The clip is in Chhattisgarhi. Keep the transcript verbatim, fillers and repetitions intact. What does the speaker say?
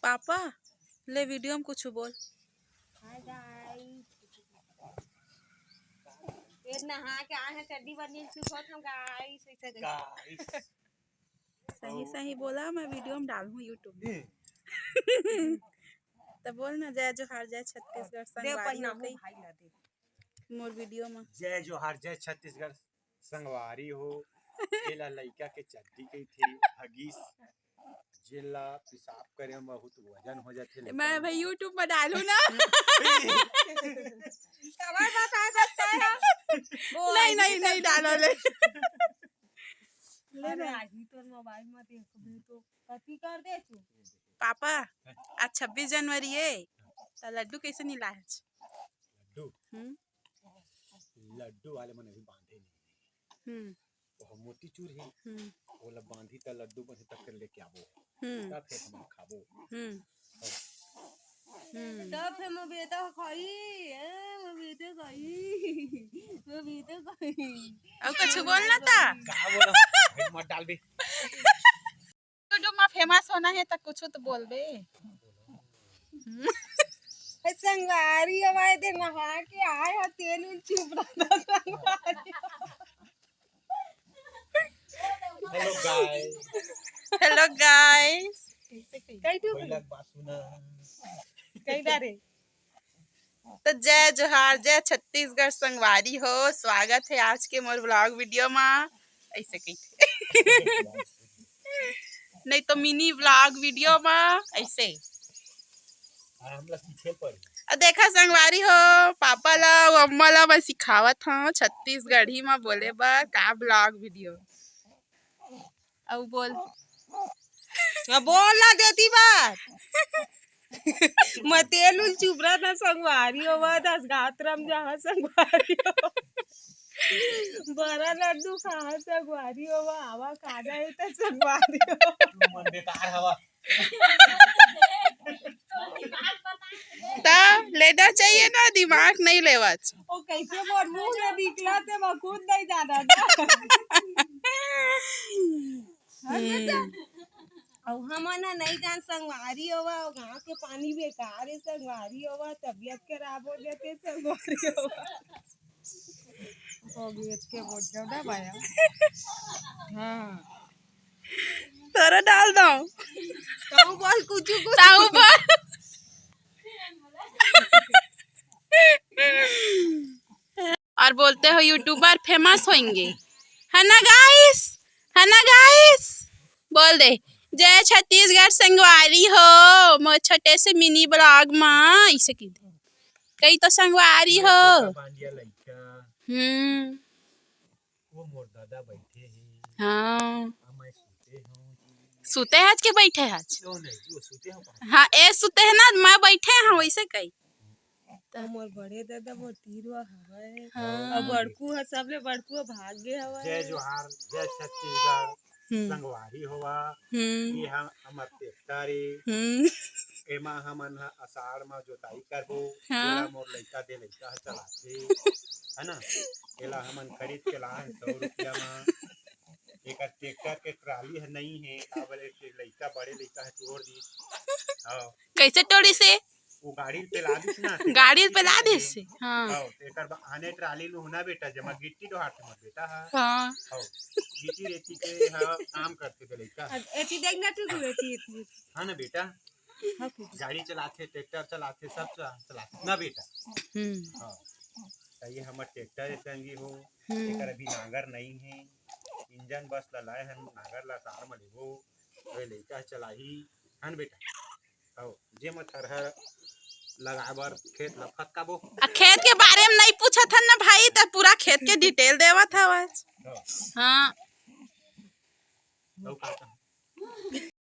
पापा, ले वीडियो में कुछ बोल। हाय गाइस, ये नहा के आए हैं, चड्डी बनियान सिखोत हम गाइस, ऐसे कही। गाइस। सही सही बोला, मैं वीडियो में डालहूँ YouTube में। हम्म। तो बोल ना, जय जोहार, जय छत्तीसगढ़, दे संगवारी हो गई। भाई ला दे। मोर वीडियो में। जय जोहार, जय छत्तीसगढ़, संगवारी हो। एला लइका के चड्डी कहिथे, हगीस, जेला पेशाब करे में बहुत वजन हो जाथे। मैं भाई YouTube में डालूँ ना। कमर बता सकता है। नहीं, नहीं, नहीं डालो ले। ले अरे ना। आज ही तोर मोबाइल में देखबे तो कति कर दे तू। पापा, आज छब्बीस जनवरी है, तो लड्डू कैसे नहीं लाए आज? लड्डू? हम्म। लड्डू वाले मन अभी बांधे नहीं। हम्म। वो मोतीचूर है, हम्म। ओला बांधी त लड्डू बनही, तब फिर लेके आबो, हम्म। तब फिर हम खाबो। हम्म। हम्म। तब फिर मैं बेटा खाई, ए, मैं बेटा खाई, मैं बेटा खाई। अब कुछ बोल ना ता। का बोला? मत डाल दे। YouTube में फेमस होना है तो कुछ तो बोलबे। ए, संगवारी हमारे दे नहा के आए ह, तेल उल चुप रहा था संगवारी। Hello guys। Hello guys। कई ठो कोई लग बात सुना। कई बारे। तो जय जोहार, जय छत्तीसगढ़ संगवारी हो, स्वागत है आज के मोर vlog वीडियो मा। ऐसे कही नहीं तो मिनी vlog वीडियो मा ऐसे। हमला सीखे पड़ी। अब देखा संगवारी हो, पापा ला अउ अम्मा ला मैं सिखावत हूँ छत्तीसगढ़ी मा बोले बर का vlog वीडियो। अउ बोल। हाँ, बोल ना देती बात। मैं तेल उल चुबरा ना संगवारी हो, बस गात्रम जहाँ संगवारी हो। बड़ा लड्डू खा संगवारी हो, आवा खाना है तो संगवारी हो। तू मन बेकार हवा। त लेना चाहिए ना, दिमाग नहीं लेवत। ओ कैसे मोर मुंह ले निकला ते मैं खुद नहीं जाना ना। हाँ, बेटा। हम्म। अउ हमन ह नहीं जान संगवारी होवा, अउ गाँव के पानी बेकार है संगवारी होवा, तबीयत खराब हो जाते संगवारी होवा। ओ गेट के बोल दो ना भाया। हाँ। तोरा डाल दो। ताऊ बोल कुछ, कुछ। ताऊ बोल। और बोलते हो यूट्यूबर फेमस होंगे, है ना गाइस, है ना गाइस? बोल दे, जय छत्तीसगढ़ संगवारी हो, मोर छोटे से मिनी ब्लॉग मा, इसे कही दे, कही तो संगवारी हो। हम्म। वो मोर दादा बैठे हैं। हाँ। हाँ, मैं सूते हूँ जी। सूते हैं आज के बैठे हैं आज? क्यों नहीं जी, वो सूते हैं कहाँ? हाँ, ए सूते हैं ना, मैं बैठे हैं वैसे कही। तो मोर बड़े दादा मोर तीर वा हवय। हाँ। अब बड़कू ह, सबले बड़कू ह भाग गे हवय। जय जोहार, जय छत्तीसगढ़, हम्म। संगवारी होवा। हम्म। ये हम, हमर ट्रैक्टर ए। हम्म। एमा हमन ह आषाढ़ म जोताई करबो। हाँ। एला मोर लइका दे लइका ह चलाथे, है ना? एला हमन खरीद के लान सौ रुपया म। एकर ट्रैक्टर के ट्राली ह नई हे, काबर ए लइका, बड़े लइका ह टोर दिस। हाँ। कैसे टोरिस हे? वो गाड़ी पे ला दिस ना, गाड़ी पे ला दिस हे। हाँ। हाँ, एकर बा-, आने ट्राली में होना बेटा, जमा गिट्टी डोहार के मत बेटा, हाँ। हाँ। हाँ, गिट्टी रेती के, हाँ, काम करथे बे लइका। अब एती देख ना तू, तू एती, एती। हाँ ना बेटा। हाँ, कुछ। गाड़ी चलाथे, ट्रैक्टर चलाथे, सब चला-, चलाथे ना बेटा। हम्म। हाँ। त ये हमर ट्रैक्टर हे संगी हो, हम्म। एकर अभी नांगर नई हे, इंजन बस ला लाए हन, नांगर ला सार म लेबो, ओए लइका चलाही, हन बेटा। अउ जे म थरहा लगाए बर खेत ला फतकाबो। आ खेत के बारे में नहीं पूछत हन ना भाई, त पूरा खेत के डिटेल देवत हवस। हाँ। हाँ। अउ का कहूँ?